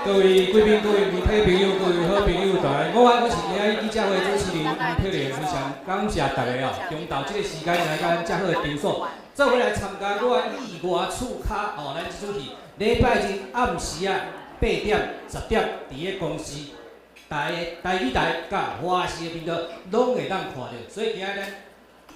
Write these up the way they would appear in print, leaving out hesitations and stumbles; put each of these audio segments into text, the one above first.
各位贵宾、各位媒体朋友、各位好朋友，大家午安！我是今仔日记者会主持人黄佩玲，非常感谢大家哦，中昼这个时间来到咱遮好的场所，做伙来参加我的意外厝跤哦。咱这出戏礼拜日暗时啊8点10点，伫个公视台台语台佮华视的频道拢会当看著，所以今仔日咱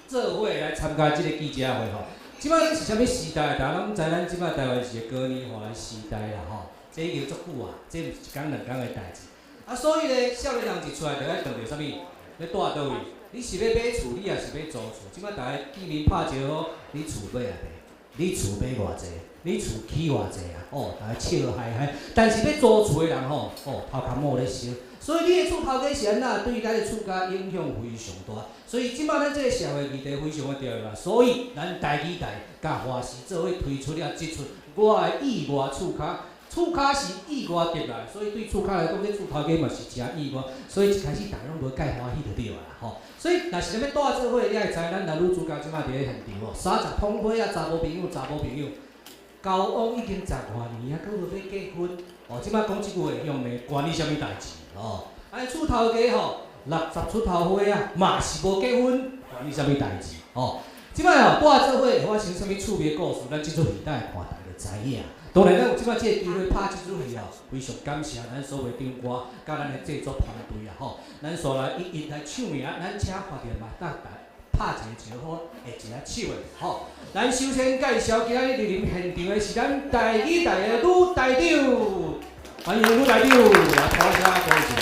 做伙来参加这个记者会吼。这摆是啥物时代？大家拢知，咱这摆台湾是个高年化的时代啦吼。这已经足久啊，这毋是一工两工的代志。啊，所以咧，少年人一出来就爱当著啥物？欲蹛佗位？你是欲买厝，你抑是欲租厝？这摆大家见面拍招呼，你厝买啊未？你厝买偌济？你厝起偌济啊？哦，大家笑嗨嗨。但是欲租厝的人吼，哦，头壳毛咧烧。所以你的厝头家是按怎，对咱的厝价影响非常大。所以这摆咱这个社会议题非常的重要。所以咱台语台佮华视做伙推出了这出《我的意外厝跤》。厝跤是意外得来，所以对厝跤来讲，这厝头家嘛是诚意外。所以一开始大家拢无介欢喜就对啊啦吼。所以若是欲蹛做伙，你会知咱男女主角这摆伫咧现场哦，三十通伙啊，查某朋友，查某朋友，交往已经十外年啊，阁无欲结婚。哦，这摆讲这句话，向骂关你啥物代志？哦，啊，厝头家吼，60出头岁啊，嘛是无结婚，关你啥物代志？哦，这摆哦，蹛做伙会发生啥物趣味故事？咱这出戏等下看大家就知影。当然，咱有这摆这个机会拍这出戏哦，非常感谢咱所有长官佮咱的制作团队啊吼。咱煞来一一来唱名，咱请发电嘛，搭来拍一个招呼，会一下手的吼。咱首先介绍今仔日莅临现场的是咱台语台的女台长，欢迎女台长来拍声鼓励。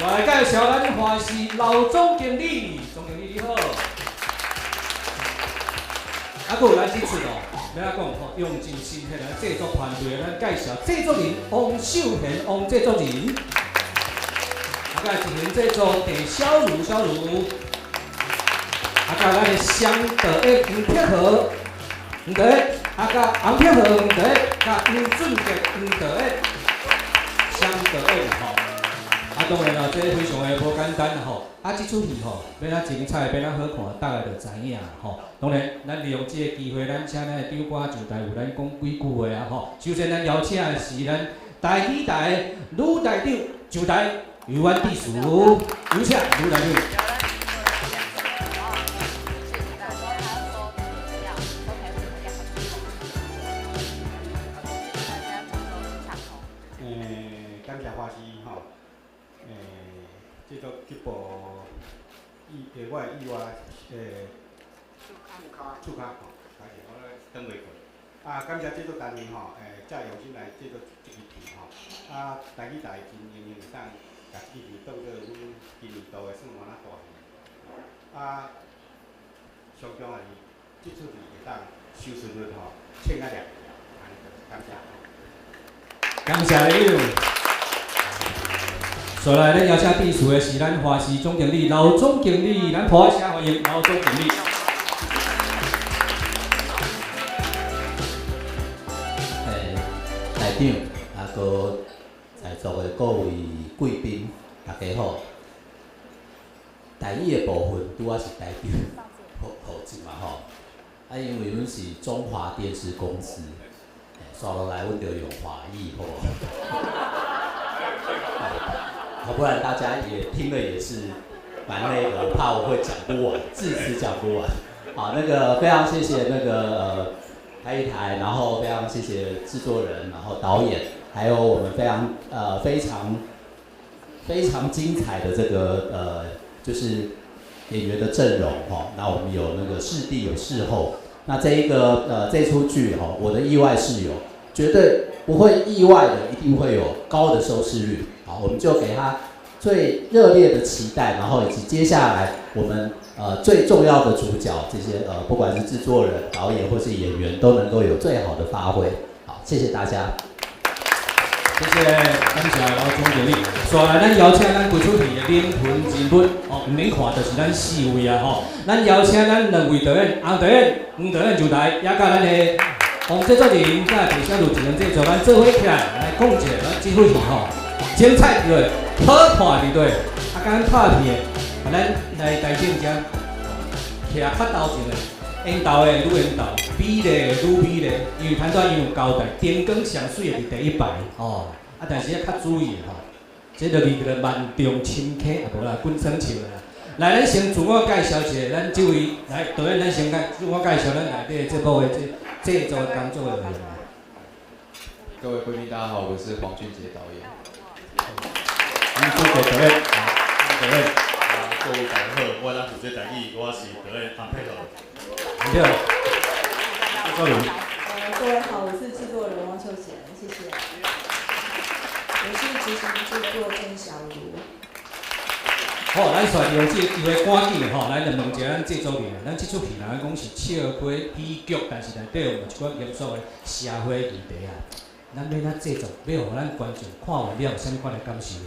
来介绍咱华视老总经理，总经理你好。啊，阁有咱这出哦，欲按怎讲吼，用尽心血来制作团队，咱介绍制作人王秀贤王制作人，啊，佮执行制作郑小如小如，啊，佮咱的双导演黄铁和黄导演，啊，佮洪铁和黄导演，佮黄俊杰黄导演，双导演吼。啊，当然啦，这非常的无简单吼。啊，这出戏吼，欲按怎精彩，欲按怎好看，大家就知影吼。当然，咱利用这个机会，咱请咱的长官上台为咱讲几句话啊吼。首先，咱邀请的是咱台语台女台长上台，由阮致辞，有请女台长。感谢华视吼。制作这部意我的意外厝跤吼，歹势我咧转袂过。啊，感谢制作单位吼，遮用心来制作这支戏吼。啊，台语台真荣幸会当共这支戏当做阮今年度的算换仔大戏。啊，上重要是这出戏会当收视率吼，千仔掠按呢就感谢。感谢你。接来，咱邀请致辞的是咱华视总经理刘总经理，咱拍声欢迎刘总经理。台长，啊，阁在座的各位贵宾，大家好。台语的部分拄仔是台长负责嘛吼，啊，因为阮是中华电视公司，煞落来阮就用华语好无？好，不然大家也听了也是蛮累的，我怕我会讲不完，致辞讲不完。好，那个非常谢谢那个台语台，然后非常谢谢制作人，然后导演，还有我们非常非常非常精彩的这个就是演员的阵容哈。那我们有那个视帝有视后，那这一个这出剧哈，我的意外室友绝对不会意外的，一定会有高的收视率。好，我们就给他最热烈的期待，然后以及接下来我们最重要的主角这些不管是制作人、导演或是演员，都能够有最好的发挥。好，谢谢大家。谢谢，感谢老总经理。接来，咱邀请咱规出戏的灵魂人物，哦，毋免看，就是咱四位啊吼。咱邀请咱两位导演，洪导演、黄导演上台，也佮咱的王制作人、佮郑小璐执行制作，咱做伙起来来讲一下咱这出戏吼，精彩对，好看对，啊，敢拍片的，咱来台顶遮徛较头前的，缘投的愈缘投，美丽的愈美丽，因为坦白伊有交代，灯光上媠的伫第一排哦。啊，但是要較注意吼，這就離個萬眾深坑，啊無啦，滾床笑啦。來，咱先自我介紹一下，咱這位來導演，咱先介自我介紹咱內底這部的這製作工作人員。各位貴賓，大家好，我是黃俊傑導演。黃俊傑導演，導演。啊，各位大家好，我來負責台語，我是導演洪佩和。對。製作人。各位好，我是製作人汪秀賢，謝謝。我是執行製作鄭小如。好，咱煞利用這個機會趕緊吼，來來問一下咱製作人，咱這出戲若講是笑詼喜劇，但是內底有一寡嚴肅的社會議題啊。咱欲按怎製作，欲予咱觀眾看完了有啥物款的感受？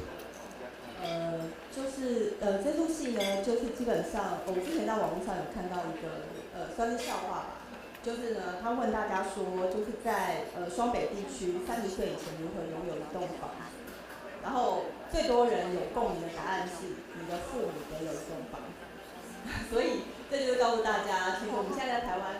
就是這出戲呢，就是基本上我之前在網絡上有看到一個算是笑話吧，就是呢，他問大家說，就是在雙北地區30歲以前如何擁有一棟房子，然後最多人有共鳴的答案是你的父母得有一棟房子，所以這就是告訴大家，其實我們現在在台灣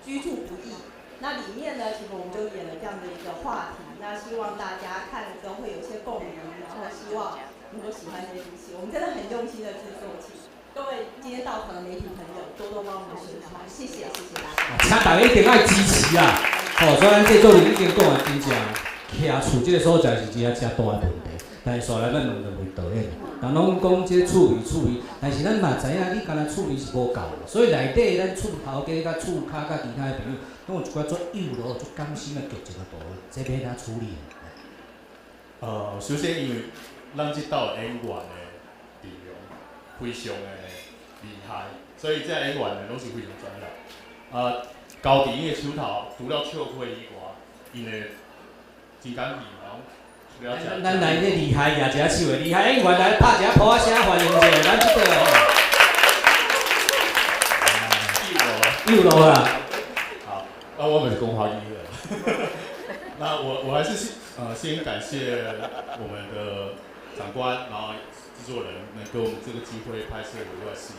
居住不易。那裡面呢，其實我們就演了這樣的一個話題，那希望大家看了之後會有一些共鳴，然後希望能夠喜歡這出戲。我們真的很用心的製作，請各位今天到場的媒體朋友多多幫我們宣傳，謝謝，謝謝大家。請大家一定愛支持啊！吼，所以咱製作人已經講啊，真正徛厝這個所在是真正誠大的問題。但是煞來咱問兩位導演，人攏講這趣味趣味，但是咱嘛知影，你干焦趣味是無夠的，所以內底咱厝頭家、佮厝跤、佮其他的朋友，攏有一寡足幼囉、足感性的劇情的部分，這欲按怎處理？首先因為咱這兜演員的陣容非常的厲害，所以這演員呢攏是非常專業。啊，高佇𪜶的手頭，除了笑詼以外，𪜶會真感戲嘛。咱來這厲害舉一下手的，厲害演員來拍一下噗仔聲歡迎一下，咱這個吼。又落啊！好，那我們是講華語的。那我還是先感謝我們的長官，然後製作人能給我們這個機會拍攝我的戲。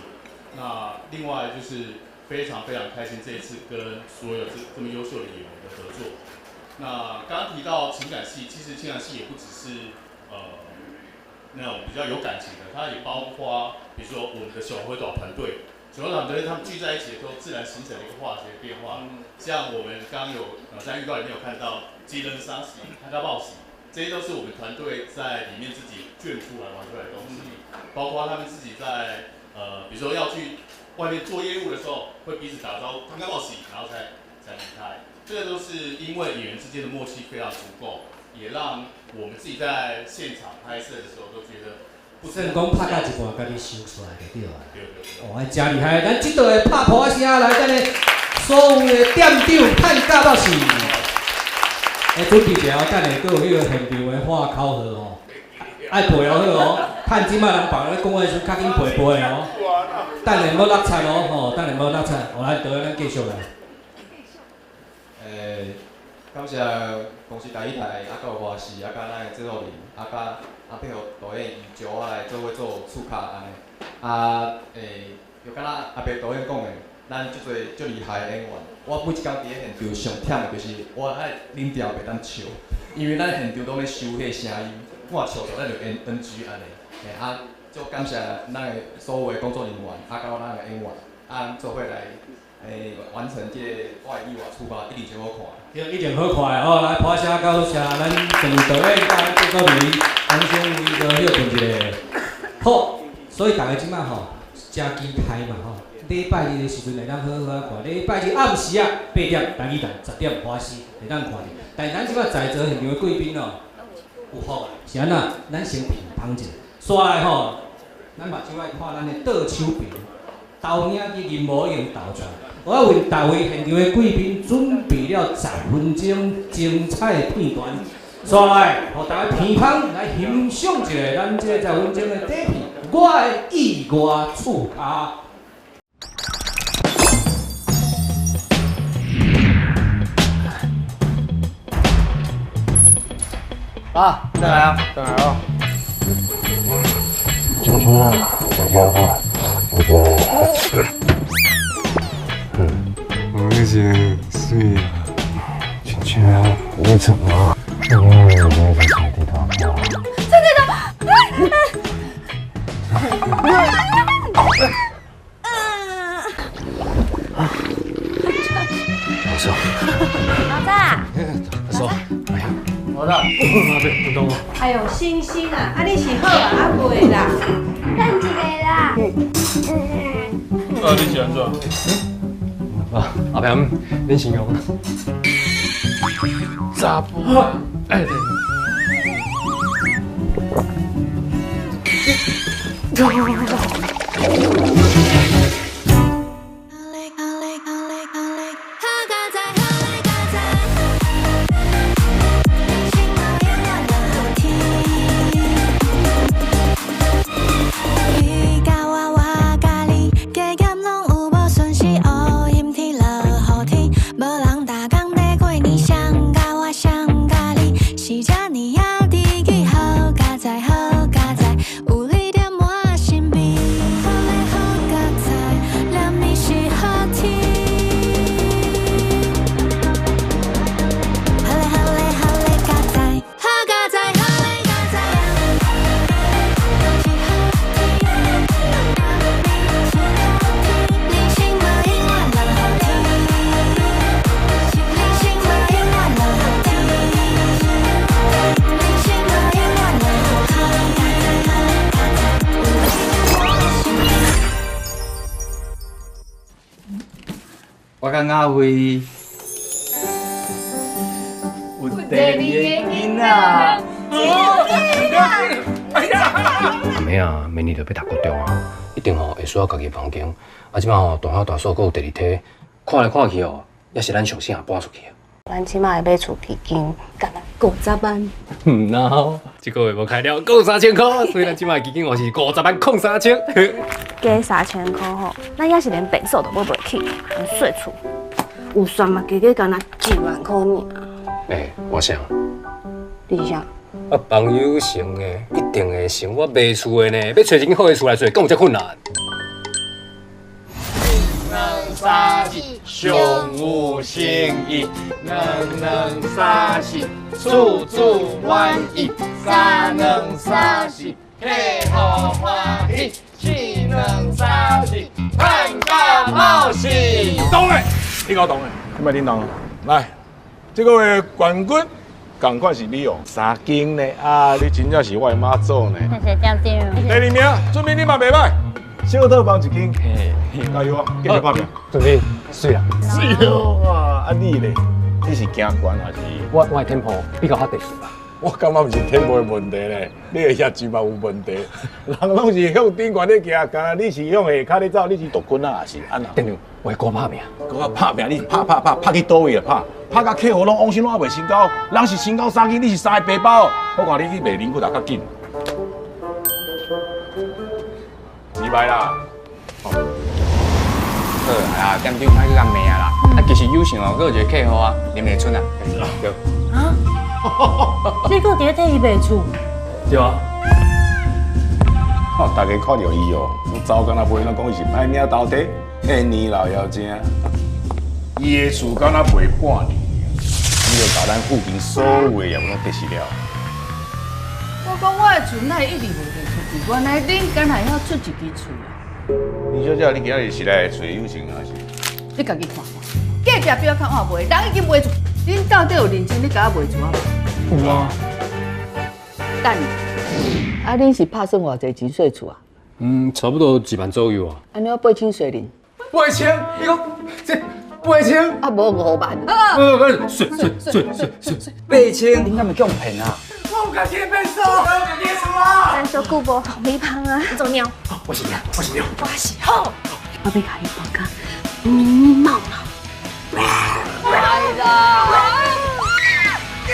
那另外就是非常非常開心這一次跟所有這麼優秀的演員的合作。那剛剛提到情感戲，其實情感戲也不只是那種比較有感情的，它也包括比如說我們的小灰島團隊，小灰島團隊他們聚在一起的時候，自然形成了一個化學變化。像我們剛剛有在預告裡面有看到吉人沙喜、他家報喜，這些都是我們團隊在裡面自己卷出來玩出來的東西，包括他們自己在比如說要去外面做業務的時候，會彼此打招呼，他家報喜，然後才離開。這個都是因為演員之間的默契非常足夠，也讓我們自己在現場拍攝的時候都覺得不算講拍到一半，家己想出來就對啊。對對對。哦，真厲害！咱這道的拍噗仔聲來，咱的所有的店長趁甲到死。欸，準備一下，等下閣有彼個現場的喊口號吼，愛背哦好哦。趁這擺人別咧講話時陣，較緊背背哦。等下莫落漆哦，吼，等下莫落漆。好，來導演，咱繼續來。感謝公視台語台，啊，佮有華視，啊，佮咱的製作人，啊，佮阿配合導演伊招我來做伙做厝跤按呢。啊，就敢若阿伯導演講的，咱足濟足厲害的演員，我每一工佇咧現場上忝的就是我愛忍牢袂當笑，因為咱現場攏咧收彼個聲音，我若笑著咱就 NG 按呢。啊，足感謝咱的所有的工作人員，啊，佮咱的演員，啊，做伙來。完成這個我的意外厝跤，一定真好看。對，一定好看的吼！來，拍聲感謝咱鄭導演佮咱製作人黃先生個歇睏一下。好，所以大家這擺吼，誠期待嘛吼。禮拜日的時陣會當好好仔看，禮拜日暗時啊8點，台語台10點華視會當看著。但是咱這擺在座現場的貴賓哦，有福啊！是按怎？咱先品芳一下，煞來吼，咱目睭愛看咱的倒手屏，投影機銀幕已經投出來。我為逐位現場的貴賓準備了10分鐘精彩的片段，煞來，予大家鼻芳來欣賞一下咱這個10分鐘的短片《我的意外厝跤》。爸，再來啊，再來啊！今天我家伙，我觉得，我那些水啊，亲像你怎么？我那个地方。好啦。阿伯，運動哦。哎呦，星星啊，啊你是好啊，啊袂啦。等一下啦。啊，你是按怎？啊，阿伯，恁先用。查埔。哎对。我佮阿辉有第二个囡仔。阿妹啊，明年就欲读高中啊，一定吼会需要家己房间。啊，这摆吼大小大嫂阁有第二梯，看来看去哦，也是咱上省搬出去啊。咱这摆的买厝基金，干焦50万。毋孬，这个月无开了阁有3000箍，所以咱这摆基金哦是50万空3000。加3000箍吼，咱也是连便所都买袂起，连税厝有算嘛，加加干焦1万箍尔。欸，我想。你是啥？啊，朋友成的一定会成，我卖厝的呢，欲揣一间好的厝来住，敢有这困难？ 2、3、4，上有诚意；2、2、3、4，处处满意；3、2、3、4，客户欢喜；4、2、3、4，趁甲冒死。懂嘞，你搞懂嘞，你莫叮当。来，这个月冠军，仝款是你哦，3间呢啊，你真正是我的妈祖呢。谢谢店长。第二名，俊明你嘛袂䆀。小套房一间，加油啊！继续拍拼。准备水啦。水哦啊！啊你咧？你是惊悬还是？我的天赋比较较特殊啦。我感觉毋是天赋的问题咧，你的业绩嘛有问题。人拢是向顶悬咧行，干焦你是向下跤咧走，你是独军啊，还是按怎？店长，我的歌拍拼。阁拍拼，你拍拍拍拍去佗位啊？拍拍甲客户拢往心拢还袂成交，人是成交3间，你是3个白包。我看你去卖零骨也较紧。拜拜啦！好啊，店长莫阁共骂啊啦。啊，其实友善哦，阁有一个客户啊，林丽春啊。对。啊？你阁伫咧替伊卖厝？对啊。哦，大家看著伊哦，走敢若袂，拢讲伊是歹命投体，迄年老夭正。伊的厝敢若卖半年，伊就共咱附近所有的业务拢得失了。我讲我的厝哪会一直卖袂出去？原来恁敢会晓出一支喙啊？林小姐，你今日是来揣友情还是？你家己看看，隔壁比我较晚卖，人已经卖出，恁到底有认真咧共我卖厝啊？有啊。等，啊，恁是拍算偌济钱税厝啊？嗯，差不多1万左右啊。按呢我8000税恁。8000？你讲这8000？啊，无5万。不，税税税税税。8000，恁敢会叫骗啊？我有家己的变数，我有家己的厝啊！咱小久无同你芳啊，你做猫？我是猫，我是猫，我是虎。我欲共你搬甲冒闹。来啦！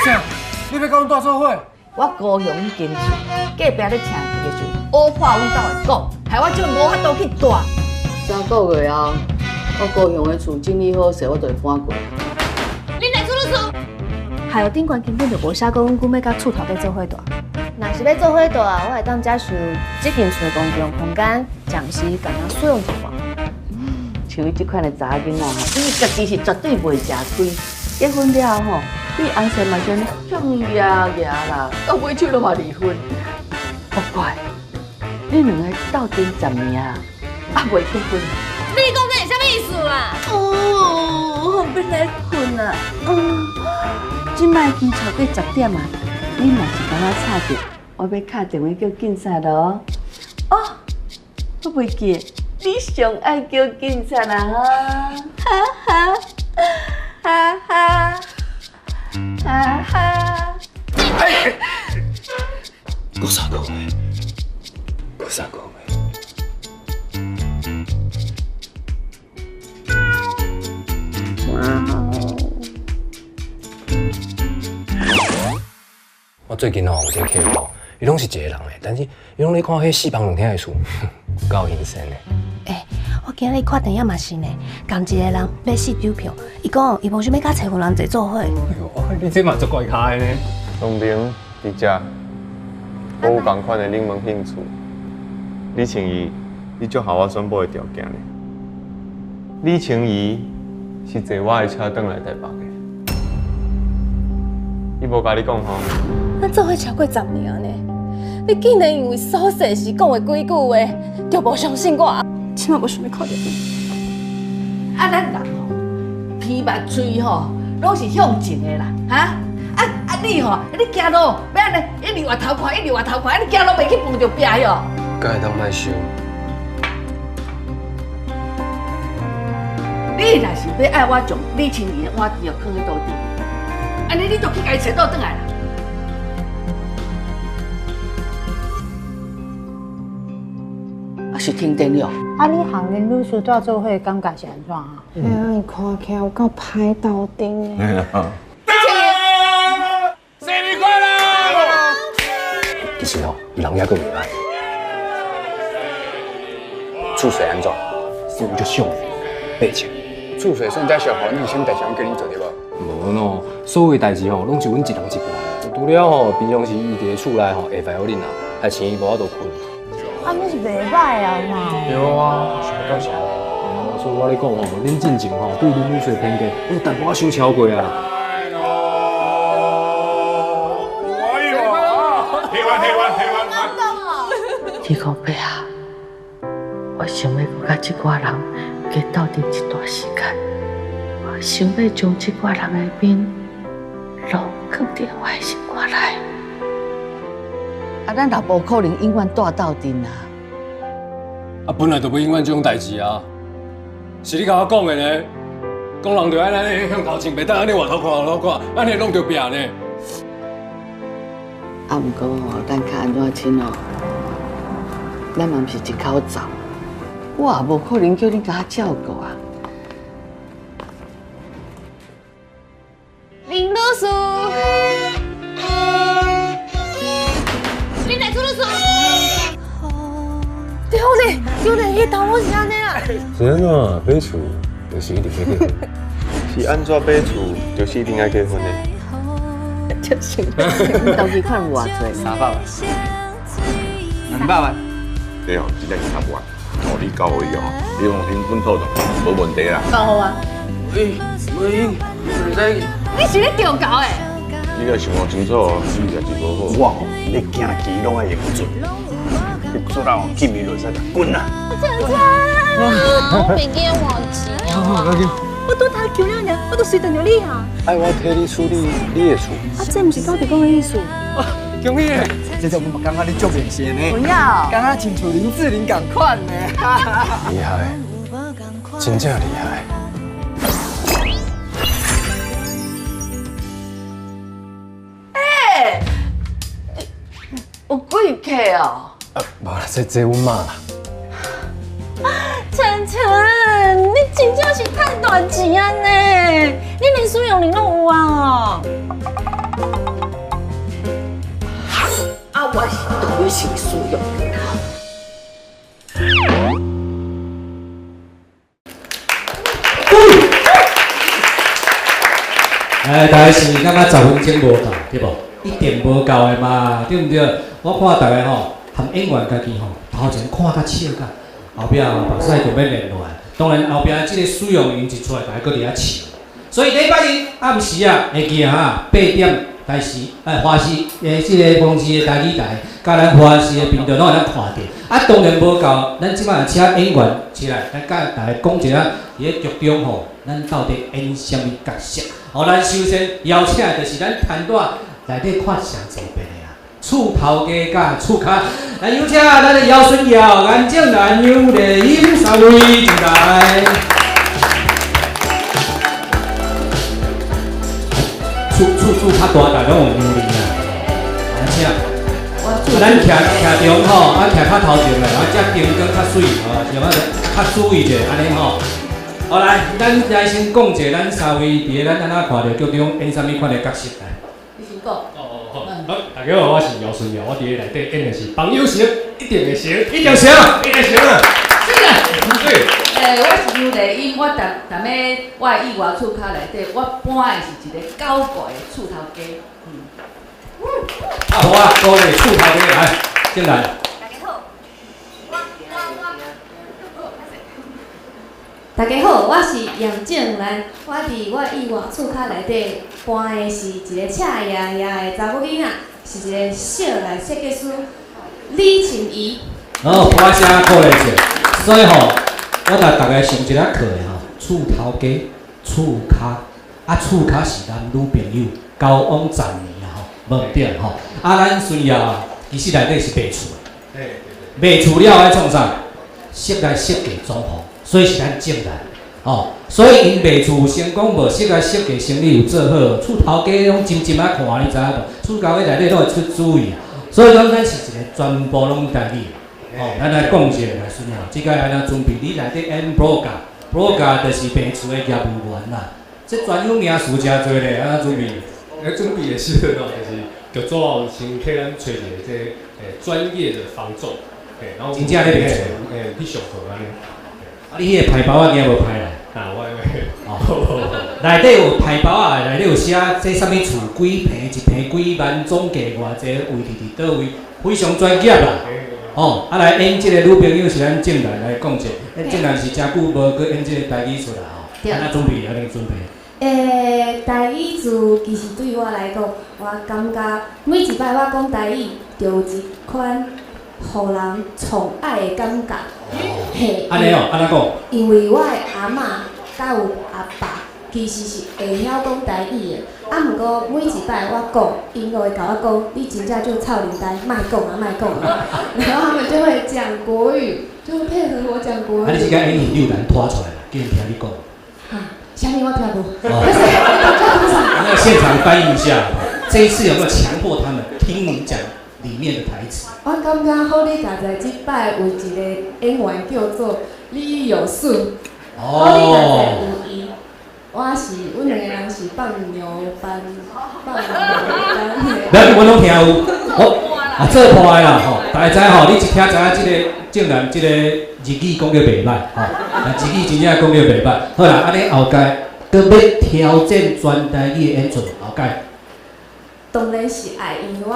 啥？你欲佮阮住做伙？我高雄彼间厝，隔壁咧请一个时，乌破阮兜的狗，害我这无法度去住。3个月后，我高雄的厝整理好势，我就会搬过来。你来出入厝？还有顶悬根本就无写讲，阮欲佮厝头家做伙住。若是欲做伙住啊，我会当接受这间厝的公共空间，暂时共人使用一半。像伊这款的查某囡仔吼，伊家己是绝对袂食亏。结婚了后吼，你翁婿嘛是按呢强压压啦，到尾手拢嘛离婚。莫怪，恁两个斗阵10年啊，犹未结婚。你講這是啥物意思啊？哦，欲來睏啊！嗯，這擺已經超過10點啊，你若是共我吵著，我欲敲電話叫警察囉。哦，我袂記，你上愛叫警察啦！哈哈哈哈哈哈！閣3個月，閣3個月。我最近吼有一个客戶，伊攏是一個人的，但是伊攏咧看彼4房2廳的厝，有夠陰森的。欸，我今日看電影嘛是呢，仝一個人買4張票，伊講伊無想欲佮找份人坐做伙。哎喲，你這嘛足怪咖的呢。東平佇遮，我有仝款的冷門興趣。李晴怡，你足合我選某的條件呢。李晴怡是坐我的車轉來台北的，伊無共你講吼。咱做伙超過10年呢，你竟然因為瑣細事講的幾句話，就無相信我，這擺無想欲看著你。啊，咱人吼，鼻目喙吼，攏是向前的啦，哈！啊啊，你吼，你行路欲按呢，一直回頭看，一直回頭看，你行路袂去碰著壁喲。敢會當莫想？你若是欲愛我將李青怡的碗箸囥佇桌頂，按呢你就去共伊揣倒轉來啦。啊，是停電了。啊，你和林女士蹛做伙的感覺是按怎啊？哎呀，伊看起來有夠歹鬥陣的。生日快樂！其實吼，伊人猶閣袂䆀。厝稅按怎？是有足俗，8000。厝稅算遮俗，你有啥物代誌攏叫恁做對無？無喏，所有代誌吼，攏是阮一人一半。除了吼，平常時伊佇咧厝內吼下飯予恁啊，還錢伊無法度睏。啊，你是袂䆀啊嘛？對啊，想欲到是按呢。所以我咧講吼，恁進前吼對林女士的偏見，有淡薄仔傷超過啊。天公伯啊，我想欲閣佮這寡人加鬥陣一段時間，我想欲將這寡人的面攏囥佇我的心肝內。啊，咱也無可能永遠蹛鬥陣啊！啊，本來就欲永遠這種代誌啊，是你共我講的呢？講人就愛按呢向頭前，袂當按呢回頭看後頭看，按呢攏著壁呢。啊，毋過吼，咱較按怎親哦？咱嘛毋是一口罩，我也無可能叫你共我照顧啊。林女士，林女士，對咧，對咧，彼頭毛是按呢啊。是按怎買厝就是一定欲結婚？是按怎買厝就是一定愛結婚的？就是。你投資款有偌濟？300萬。200萬。對哦，真正是3萬。哦，你交予伊哦，你用現金套動，無問題啦。交予我。喂喂，唔使。你是咧調教的？你該想清楚哦，你代誌無好。我吼，咧行棋攏愛用準，你做人哦，見面就使共滾啊！琛琛，我袂記換錢啊！我拄頭求了爾，我就隨著你啊！愛我替你處理你的厝。啊，這毋是到底講的意思？恭喜！這種我嘛感覺你足明顯呢，不要，敢若親像林志玲仝款呢。厲害，真正厲害。欸，有幾客哦？啊，無啦，這阮媽啦。琛琛，你真正是趁大錢啊呢！你連使用量攏有啊！啊，我是當你是使用。哎，大家是感覺10分鐘無夠，對無？一定無夠的嘛，對毋對？我看大家吼，含演員家己吼，頭前看甲笑甲，後壁吼目屎就欲流落來。當然後壁這個使用音一出來，大家閣佇遐笑。所以禮拜日暗時啊，會記啊哈，8點台视，哎，华视的这个公视的台语台，佮咱华视的频道拢会当看著。啊，当然无够，咱这摆请演员起来，来佮大家讲一下，伫咧剧中吼，咱到底演啥物角色？哦，咱首先邀请的就是咱摊带内底看上济遍的啦，厝头家佮厝跤。来有请咱的姚顺耀、颜正兰、杨丽英三位进来。厝较大，大拢有杨丽啦。来请。啊，咱徛徛中吼，啊徛较头前的，啊这灯光较媠，吼，是啊，较注意者按呢吼。好来，咱来先讲一下，咱三位伫咧咱按怎看著剧中演啥物款的角色来。你先讲。哦哦好，大家好，我是姚顺耀，我伫咧内底演的是朋友成，一定会成，一定成，一定成啊！是啊。对。欸，我是杨丽英，我踮踮咧我的意外厝跤内底，我扮的是一个搞怪的厝头家。嗯。啊好啊，鼓励厝头家来，进来。大家好，我是杨正兰，我伫我意外厝跤内底扮的是一个赤爷爷的查某囡仔，是一个室内设计师李沁怡。好，拍声鼓励者。所以吼，我共大家上一下课的吼，厝头家、厝跤，啊厝跤是男女朋友交往10年啊吼，无毋对吼。啊，咱孙耀其实内底是卖厝的，卖厝了爱创啥？室内设计装潢。所以是咱正兰，吼，所以𪜶卖厝成功无？室内设计生意有做好，厝头家拢深深仔看，你知影无？厝头家内底拢会出主意，所以讲咱是一个全部拢台语，吼，咱来讲一下来孙耀，这个按怎准备？你内底演 broker，broker 就是卖厝的业务员啦，这专有名词诚济咧，按怎准备？咧准备的时阵吼，就是剧组有先替咱揣一个这专业的房仲，嘿，然后真正咧卖厝，嘿，去上课按呢。啊，你彼个牌包仔惊无派来？啊，我哦，内底有牌包仔，内底有写这啥物厝几坪，一坪几万，总价偌济，位置伫佗位，非常专业啦。哦，啊来演这个女朋友是咱正兰来讲者，正兰是诚久无阁演这个台语出来吼，按怎准备？按怎准备？欸，台语词其实对我来讲，我感觉每一摆我讲台语，就有一款予人宠爱的感觉。嘿，按呢哦，按怎讲？因为我的阿嬷佮有阿爸，其实是会晓讲台语的，啊，毋过每一摆我讲，𪜶都会共我讲，你真正就臭奶呆，莫讲啊，莫讲啊，然后他们就会讲国语，就会配合我讲国语。啊，你这个演员柳兰拖出来啦，叫𪜶听你讲。哈，啥物我听无？那现场翻译一下，这一次有没有强迫他们听你讲里面的台词？我感觉好你佳哉，这摆有一个演员叫做李有顺，好你佳哉有伊，我是阮两个人是放牛班，放牛班。咱我拢听有，我啊做破的啦吼，大家知吼，你一听知影这个正南这个日语讲得袂歹吼，啊日语真正讲得袂歹。好啦，按呢后盖阁欲挑战全台语的演出，后盖。当然是爱，因为我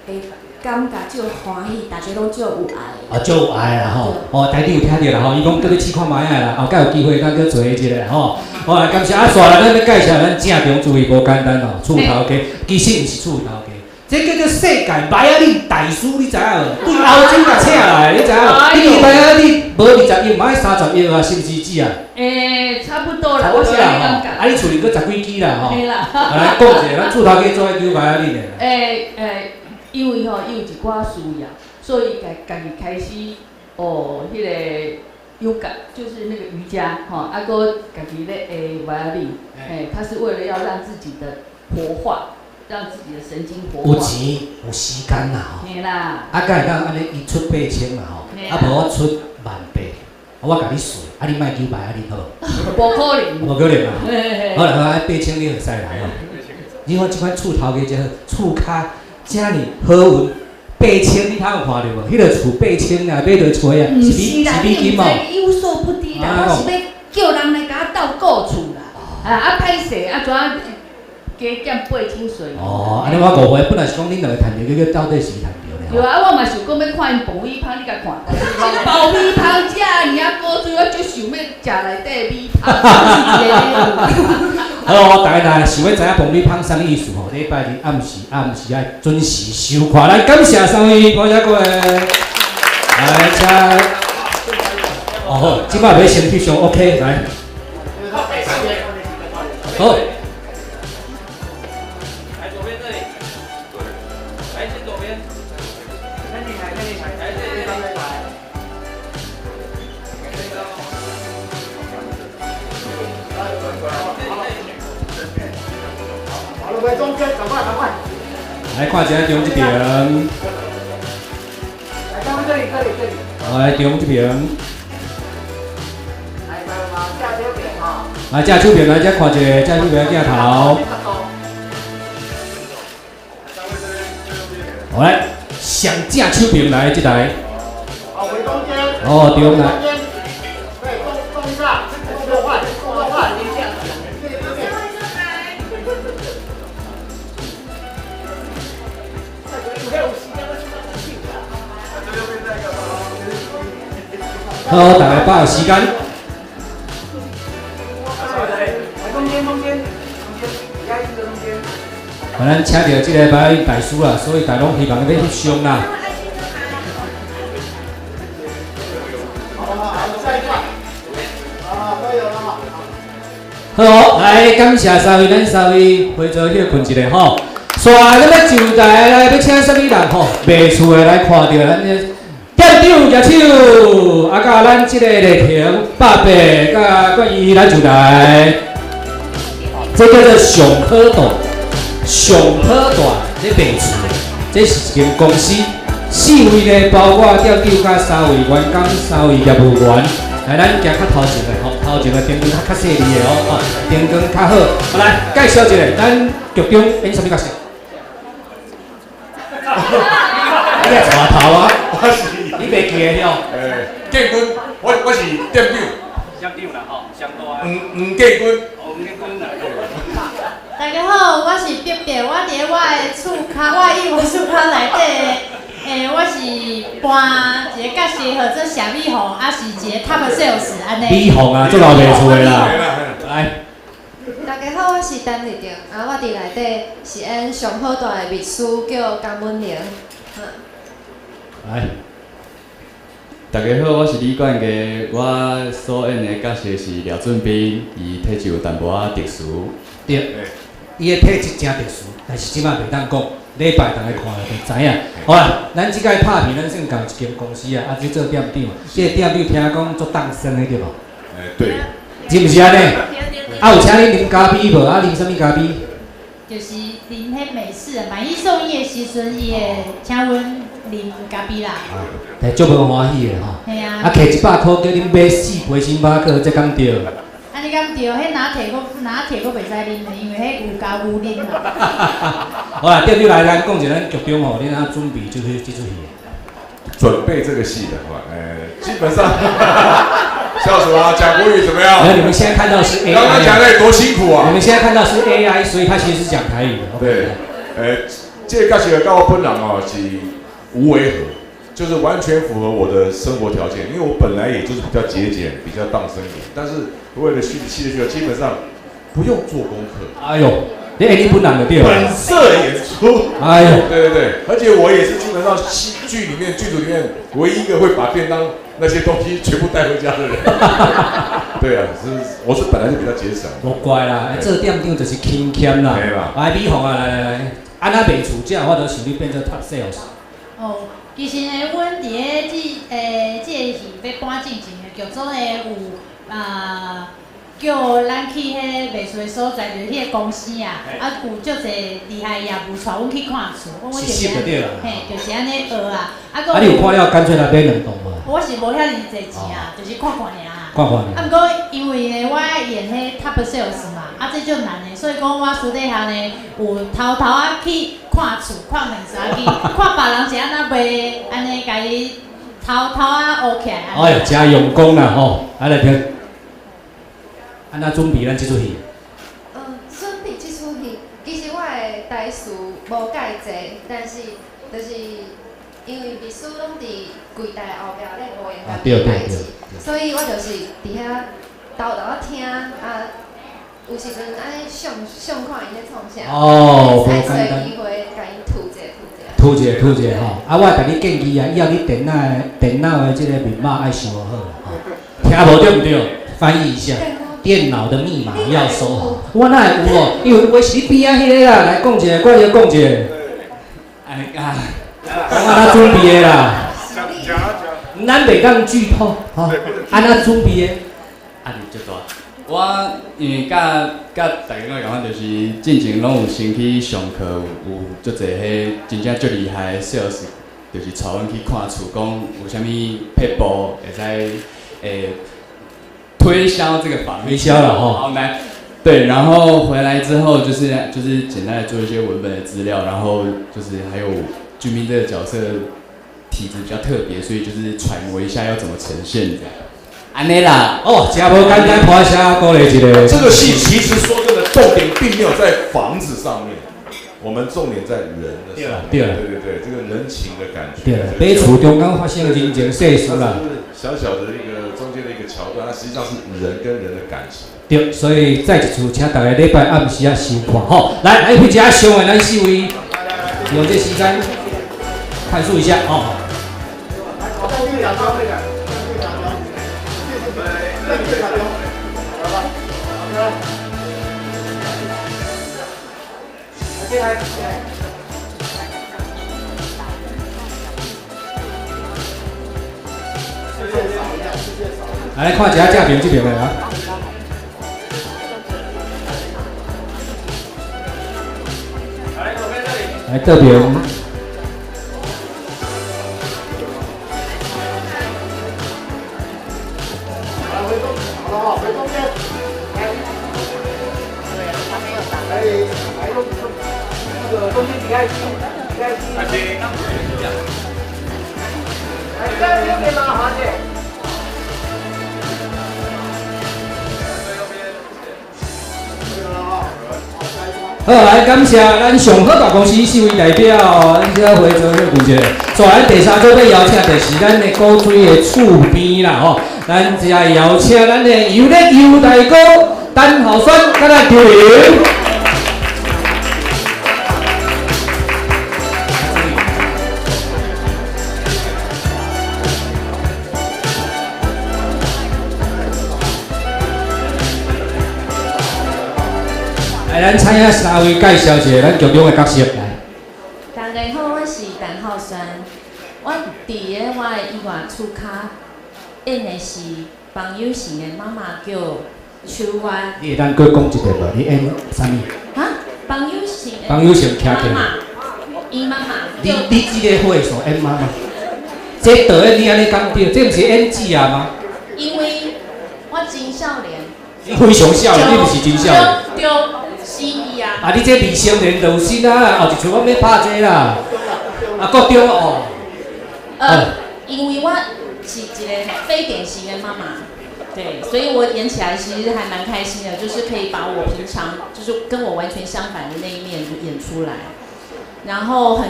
会感觉足欢喜，大家拢足有爱。啊，足有爱啦吼！哦，台顶有听著啦吼，伊讲阁欲试看觅仔啦，后盖有机会咱阁做一个吼。好来感谢啊，煞来咱欲介绍咱正中注意无简单哦，厝头家其实毋是厝头家，这叫做世界牌仔岭大师，你知影无？对欧洲共请来，你知影无？你牌仔岭无20亿，嘛爱30亿啊，是毋是姊啊？欸，差不多啦，我是按呢感觉。啊，你厝里阁十几支啦吼。嘿啦。来讲一下，咱厝头家做爱求牌仔岭的。欸欸，因为吼，伊有一寡需要，所以家己开始学彼个 yoga，就是那个瑜伽，吼，啊，阁家己咧会牌仔岭，嘿，他是为了要让自己的活化，让自己的神经活化。有钱有时间啦吼。嘿啦。啊，敢会当按呢？伊出8000嘛吼，啊无我出18000，我共你算，啊你莫求牌仔岭好无？无可能。无可能啊！好啦好啦，8000你会使来吼。你看这款厝头家这厝跤遮尔好运，8000你通有看著无？彼个厝8000啊，买著揣啊，毋是是啦，美金哦。你毋知有所不知啦，我是欲叫人来共我斗顾厝啦。啊啊歹势，啊怎啊加减8000税？哦，按呢我误会，本来是讲恁两个趁著，结果到底是趁著咧。对啊，我嘛想讲欲看𪜶爆米香，你共看，这爆米香遮尔啊古锥，我足想欲食内底的米香。好好，大家若想欲知影爆米香啥物意思吼，礼拜日暗时暗时爱准时收看。来，感谢三位，感谢各位。来，请。哦好，这摆欲先翕相，OK，来。好。来左边这里，来先左边，看你台，看你台，来这里，来。好了，来中间，赶快，赶快。来看一下中这边。来，这里，这里，这里。来中这边。来，来，正手边来，这看一下，正手边镜头。好来，上正手边来这台。好，回中间。哦，中来。对，动动一下，动作快，动作快。好，大家把握时间。反正请到这个表演大师啦，所以大家拢希望欲翕相啦。好，来感谢三位，咱三位回座歇睏一下吼。煞咱欲上台来，欲请啥物人吼？卖厝的来看著咱这店长举手，啊，佮咱这个丽婷爸爸佮冠仪来上台。这叫做上好大，上好大咧卖厝的，这是一间公司，四位呢，包括店长佮三位员工、三位业务员。来，咱行较头前的吼，头前的灯光较较细腻的哦，哦，灯光较好。来介绍一下，咱剧中演啥物角色？你来带头啊？我是。你袂记得哦？欸，建军，我是店长。乡长啦吼，乡大。黄黄建军。黄建军啦。大家好，我是碧碧，我伫咧我的厝跤，我的业务厝跤内底，我是扮一个角色，号做谢美凤，啊是一个 top sales 按呢。美凤啊，做老卖厝的啦。来。大家好，我是陈丽婷，啊，我伫内底是演上好大的秘书，叫江文玲。来。大家好，我是李冠杰，我所演的角色是廖俊斌，伊体质有淡薄仔特殊。对，伊的体质真特殊，但是这摆袂当讲，礼拜大家看了就知影。好啦，咱这届拍片，咱算仝一间公司啊，啊去做店长，这个店长听讲足当生的对无？欸，对。是毋是按呢？啊，有请你啉咖啡无？啊，啉啥物咖啡？就是啉彼美式，买一送一的时阵，伊会请阮啉咖啡啦。但足无欢喜的吼。嘿啊。啊，摕100箍叫恁买4杯星巴克，这敢对？啊，你敢对？彼拿铁阁拿铁阁袂使啉的，因为彼有加牛奶啦。好啦，店长来，咱讲一下咱剧中吼，你按怎准备这出戏？准备这个戏的话，基本上。笑死啊！讲国语怎么样？没有，你们现在看到是 AI。刚刚讲的多辛苦啊！你们现在看到是 AI，所以他其实是讲台语的。对，这个角色跟我本人哦是无违和，就是完全符合我的生活条件，因为我本来也就是比较节俭、比较当生一点，但是为了戏的需要，基本上不用做功课。哎呦，你本人就对了。本色演出。哎呦，对对对，而且我也是基本上戏剧里面剧组里面唯一一个会把便当那些东西全部带回家的人。对啊，我是本来就比较节省。无怪啦，做店长就是勤俭啦。来，美凤啊，来来来，按怎卖厝，这我就想你变做 top sales。哦，其实呢，阮伫咧这个戏欲搬进前，剧组呢有啊叫咱去彼卖厝的所在，就是彼个公司啊，啊有足济厉害业务带阮去看厝，阮就是按呢，嘿，就是按呢学啊。啊，你有看了干脆来买两栋无？我是无遐尔济钱啊，就是看看尔。看看尔。啊，毋过因为呢，我爱演彼 top sales 嘛，啊，这足难的，所以讲我私底下呢有偷偷啊去看厝、看物件去，看别人是按怎卖，按呢共伊偷偷啊学起来。哎呦，真用功啦吼！啊来听，按怎准备咱这出戏？准备这出戏，其实我的台词无介济，但是就是因为秘书拢伫柜台后壁咧无闲甲代志，所以我就是伫遐偷偷仔听啊，有时阵爱上上看𪜶咧创啥。哦，无爱简单。找机会共𪜶吐一下吐一下。吐一下吐一下吼，啊，我会共你建议啊，以后你电脑的这个密码爱收好啦吼，听无对毋对？翻译一下，电脑的密码要收好。我哪会有哦？因为我是你边仔彼个啦，来讲一下，我来讲一下。哎啊，我按怎准备的啦？咱袂当剧透吼，按怎准备的？压力足大。我因为佮大家讲共款，就是进前拢有先去上课，有足济彼真正足厉害的 sales，就是带阮去看厝，讲有啥物撇步会使推销这个房子。推销了吼。好来，对，然后回来之后就是简单的做一些文本的资料，然后就是还有俊斌这个角色体质比较特别，所以就是揣摩一下要怎么呈现这样。按呢啦，哦，真无简单，拍声鼓励一下。这个戏其实说真的，重点并没有在房子上面，我们重点在人的上面。对了对对对，这个人情的感觉。对了，买厝中间发生的人情世事啦。小小的一个中间的一个桥段，它实际上是人跟人的感情。对，所以再一次，请大家礼拜暗时仔收看吼。来，来，配一下上的咱四位，用这时间快速一下哦。来看一下正边这边的啊。来这边。好，来感谢咱上好大公司四位代表，咱这回做伙顾一下。再来第三组欲邀请就是咱的古锥的厝边啦吼，咱这邀请咱的尤烈尤大哥陈浩轩，佮咱赵玲。来，咱请遐三位介绍一下咱剧中的角色来。大家好，我是陈浩轩。我伫咧我的意外厝跤演的是房有成的妈妈，叫秋月。你会当阁讲一遍无？你演啥物？哈？房有成的房有成徛起来妈妈，伊妈妈。你这个岁数演妈妈，这导演你按呢讲对？这毋是演姊啊吗？因为我真少年。你非常少年，你毋是真少年。对。死伊啊！啊，你这未成年就有心啊，后一出我欲拍这啦。啊，国中哦。因为我是一个非典型的妈妈，对，所以我演起来其实还蛮开心的，就是可以把我平常就是跟我完全相反的那一面演出来。然后很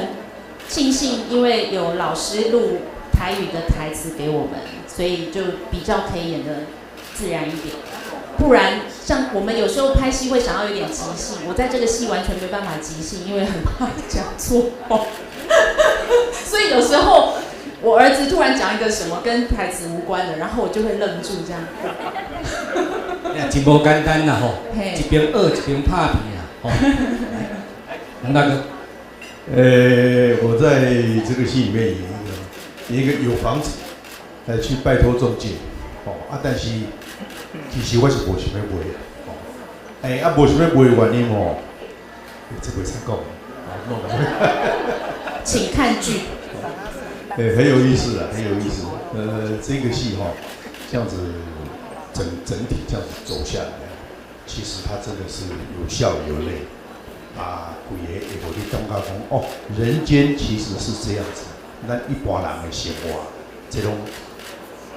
庆幸，因为有老师录台语的台词给我们，所以就比较可以演得自然一点。不然，像我们有时候拍戏会想要有点即兴，我在这个戏完全没办法即兴，因为很怕讲错话。所以有时候我儿子突然讲一个什么跟台词无关的，然后我就会愣住这样。真无简单啦吼，一边学一边拍片啊吼。杨大哥，我在这个戏里面演一个有房子来去拜托中介，哦啊，但是。其实我是无想欲卖啊，哦，啊，无想欲卖的原因吼，这袂使讲，请看剧。很有意思啊，很有意思。这个戏哈，这样子整体这样子走下来，其实它真的是有笑有泪，啊，规个会予你感觉讲，哦，人间其实是这样子，咱一般人的生活，这种。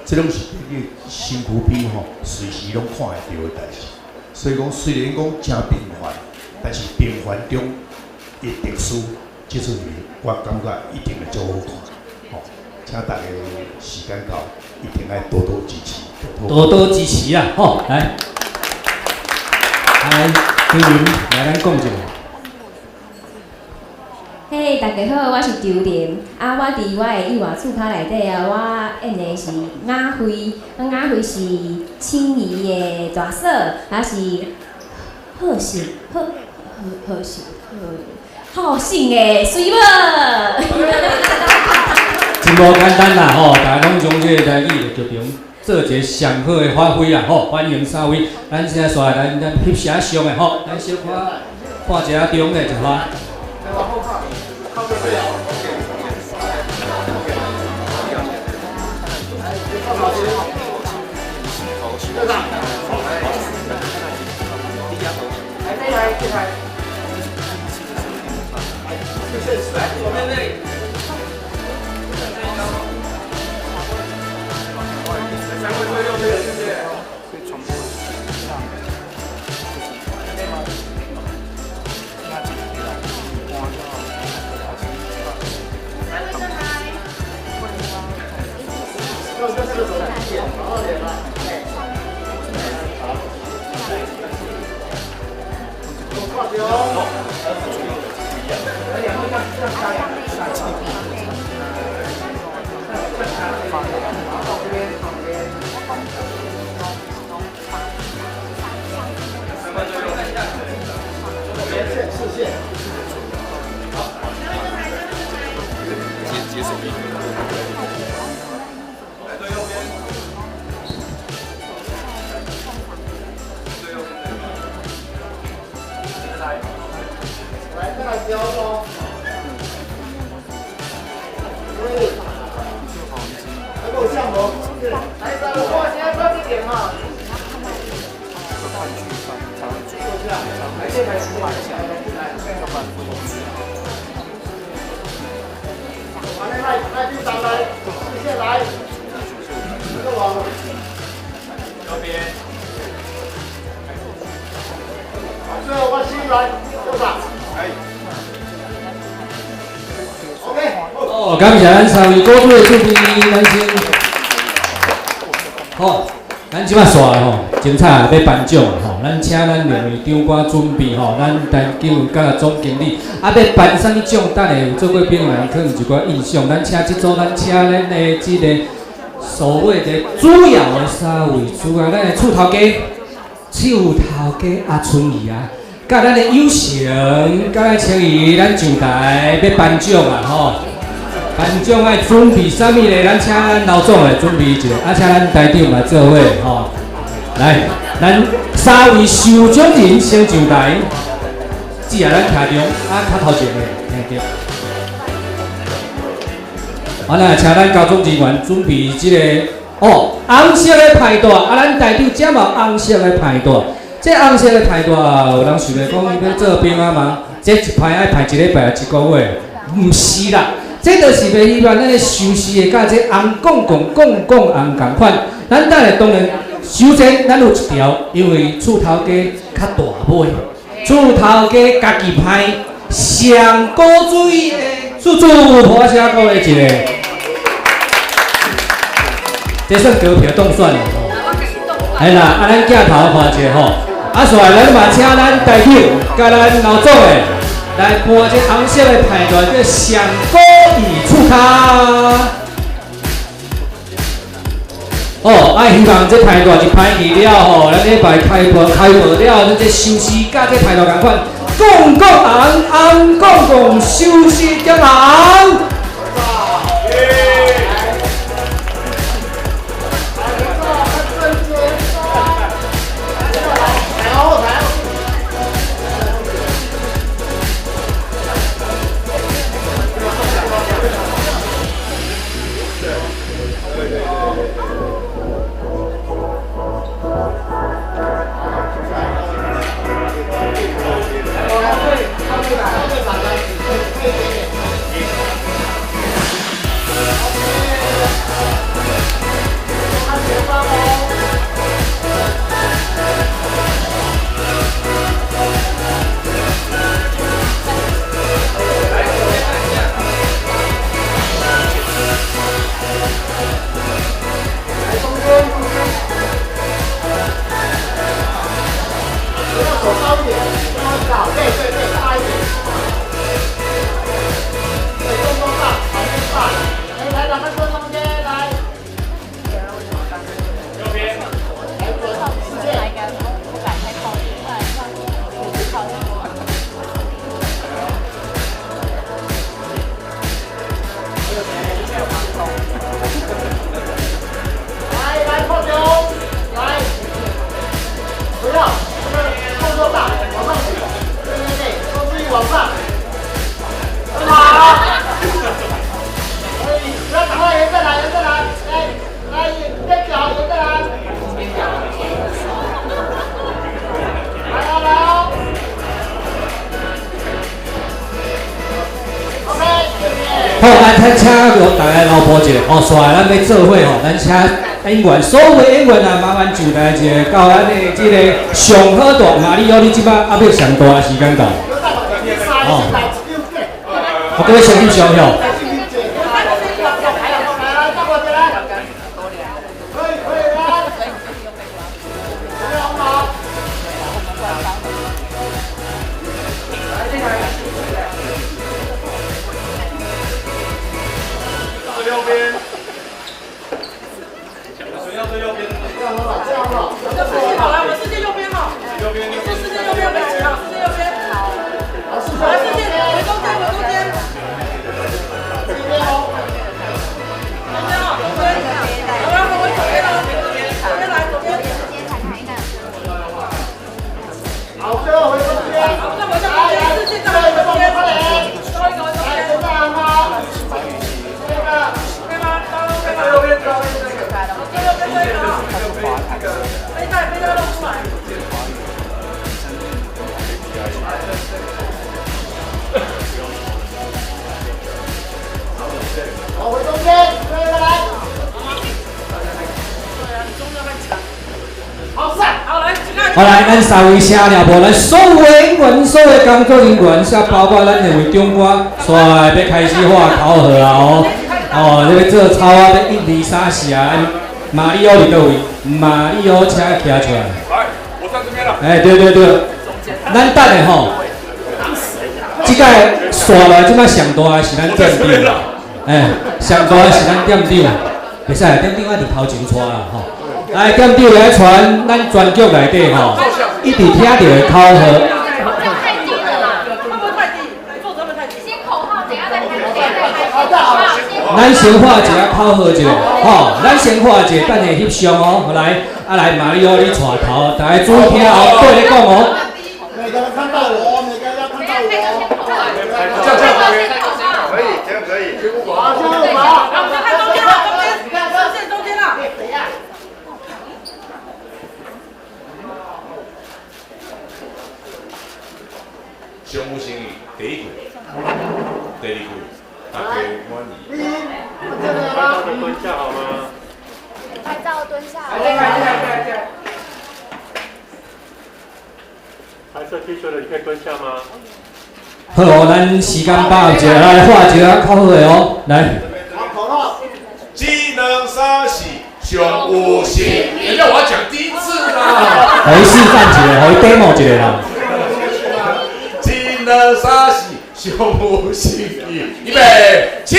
这拢是你身躯边吼，随时拢看会著的代志。所以讲，虽然讲真平凡，但是平凡中的特殊，这出戏我感觉一定会足好看。吼，请大家时间到，一定爱多多支持。多多支持啊！吼，来，来，周琳来咱讲一下。嘿，大家好，我是周琳。啊，我伫我的意外厝跤内底啊，我演的是雅慧。啊，雅慧是青怡的大嫂，啊是好姓好好好姓好好姓的水某。真无简单啦吼！大家拢将这个台语的剧场做一个上好的发挥啦吼！欢迎三位，咱现在煞来咱咱翕相上的吼，咱小可看一下中的一下。哦，感谢咱三位古主的准备，咱先，好，咱这摆煞吼，精彩要颁奖吼，咱请咱两位长官准备吼，咱台长佮总经理，啊，欲颁啥物奖？等下有做过朋友可能一寡印象。咱请这组，咱请咱的这个所谓的主要的三位主要，咱的厝头家、厝头家阿春姨啊，佮咱的有成，佮咱青怡，咱上台欲颁奖啊吼。颁奖爱准备啥物咧？咱请咱老总来准备一下，啊，请咱台长嘛做伙吼。来，咱三位受奖人先上台，只啊咱徛中，啊较头前的，嘿对。好，来请咱交总人员准备这个哦，红色的牌带，啊，咱台长这嘛红色的牌带，这红色的牌带，有人想著讲伊欲做兵啊吗？这一排爱排一礼拜，一个月，毋是啦。这就是袂希望咱的收视的，佮这红公公公公红仝款。咱等下当然，首先咱有一条，因为厝头家较大尾，厝头家家己歹，上古水的厝主破声鼓励一下，这算高票当选了吼。哎啦，啊，咱镜头看一下吼，啊，煞来咱嘛请咱台长佮咱老总的来搬这红色的牌段，叫上古椅厝跤。哦，啊，希望这牌段一排去了吼，咱礼拜开播开播了，咱这收视佮这牌段仝款，公公红红公公收视点红。手高一點，這樣會比較好。對對對，大一點。對，動作大，場面大。哎，來，兩個坐中間，來。右邊。來，左視線。來來，扣球，來，不要，這個動作大，往上舉，對對對，都注意往上，很好。可以，不要打壞，人再來，人再來，來來，練腳，人再來。來啊來哦。OK，謝謝。好，咱請大家老婆一下，吼，煞來咱欲做伙吼，咱請演員，所有的演員啊，麻煩就來一下到咱的這个上好大馬里奧，你這擺還欲上大的時間到。哦，我閣欲先翕相吼。最右邊。誰要最右邊？好來，我們視線右邊哈。右邊。這視線右邊，我們一起哈，視線右邊。好。來，視線回中間，回中間。中間哦，中間。好，來，我們左邊哦，左邊來，左邊。好，最後回中間。好，再回中間，視線再回中間。稍微回中間。來，這個。可以嗎？可以嗎？右邊，右邊這個。最右邊這一個。背帶，背帶露出來。好，回中間，對，來。好，上。好，來，好來，咱三位寫了無？咱所有的演員、所有的工作人員，煞包括咱的位長官，煞來欲開始喊口號啊！哦，哦，你欲做操啊？欲一二三四啊！馬里奧佇佗位？馬里奧請徛出來。來，我站這邊啦。哎，對對對，咱等下吼，這個煞來這擺上大的是咱店長，哎，上大的是咱店長，袂使，店長愛佇頭前帶啦吼。來，店長來傳咱全局內底吼，一直聽著的口號。太低了啦！會不會太低？坐著會不會太低？先口號，等下再開始。咱先喊一下口號者，吼，咱先喊一下，等下翕相哦。來，啊來，馬里奧你帶頭，大家注意聽哦，對咧講哦。每個人看到我，每個人要看到我。這樣這樣可以，這樣可以。好，現在我們。好，我們看中間了，中間，視線中間了。等一下。上有誠意，第一句，第二句，大家滿意。拍照的蹲下好嗎？拍照蹲下。來，來，來，來。白色 T 恤的，你可以蹲下嗎？好，咱時間把握一下，來喊一下口號的哦，來。口號。一兩三四，上有誠意。等一下，我要講第一次啦。予伊示範一下，予伊 demo 一下啦。一兩三四，上有誠意。預備，起。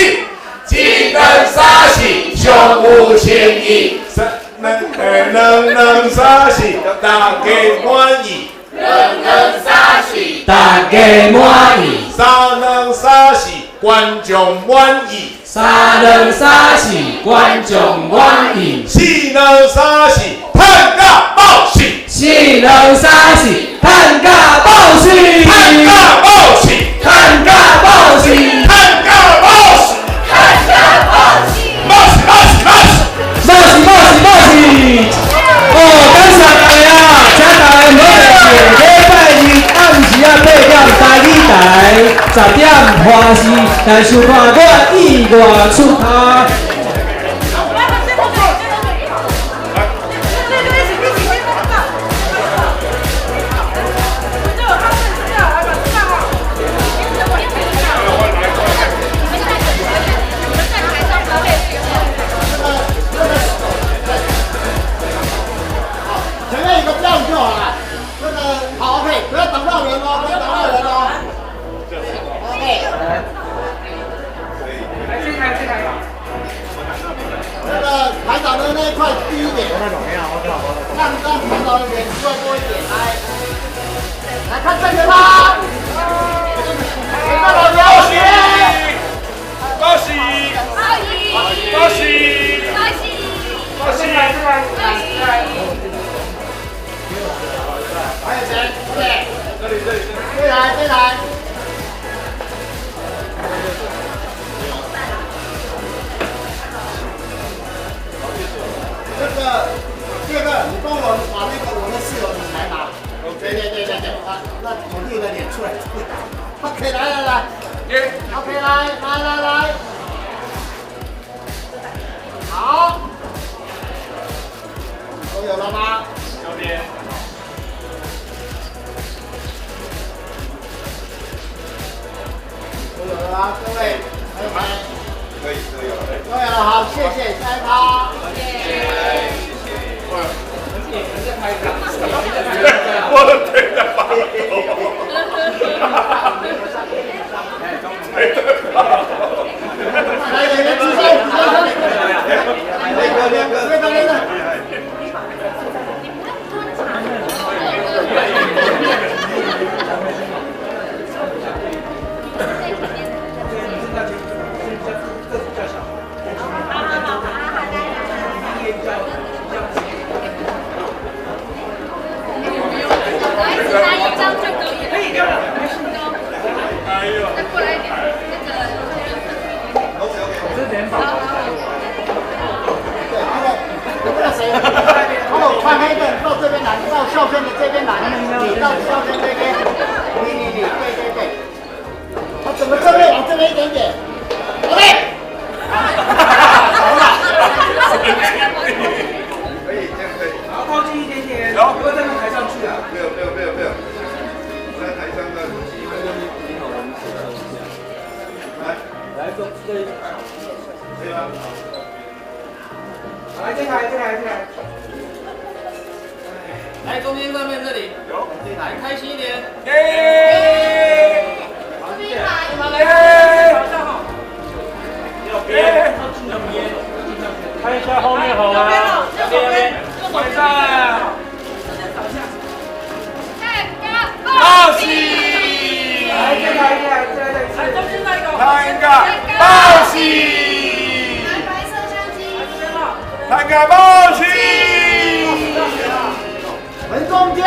一兩三四，上有誠意。三兩兩兩三四，大家滿意。兩兩三四，大家滿意。三兩三四，觀眾滿意。三兩三四，觀眾滿意。四兩三四，趁甲爆死。四兩三四，趁甲爆死。趁甲爆死，趁甲爆死，趁甲爆死，趁甲爆死，爆死爆死爆死，爆死爆死爆死！哦，感謝大家啊，請大家好勢，禮拜二暗時仔8點台語台10點華視來收看我意外出跤。前面一個這樣就好了，那個好 OK。到人哦，不要打到人哦。OK。来，这台，这台。那个台长的那一块低一点，让台长的脸出来多一点，来，来看正面啦。恭喜！恭喜！恭喜！恭喜！恭喜！还有谁？对，这里这里，这来这来。这个这个，你帮我把那个我的室友你来拿。对对对对对，啊，那我绿的脸出来。OK，来来来，OK，来来来来，好，都有了吗？右边。都有了吗？各位，还有吗？可以，都有了。都有了，好，谢谢，下一趴。谢谢，谢谢。我的腿在发抖。来，演员举手，两个，两个，两个，两个。拿一张就可以了。可以掉了，没事。哎呦。再过来一点，那个。这点对，那个谁，哦，穿黑的到这边来，到孝轩的这边来，你到孝轩这边，你，对对对，他怎么这边往这边一点点，OK，好了，可以，这样可以。好，靠近一点点，然后不要再抬上去啊。没有没有没有没有，在台上的。你好，我们介绍一下。来，来，这这里。可以吗？来，这台，这台，这台。来，中间上面这里。有。来，开心一点。耶！这边来。耶！右边，右边。看一下后面好吗？右边，右边。恭喜！来，这台，这台，这台，来，中间那个。看个报喜！来，白色相机。看个报喜！门中间。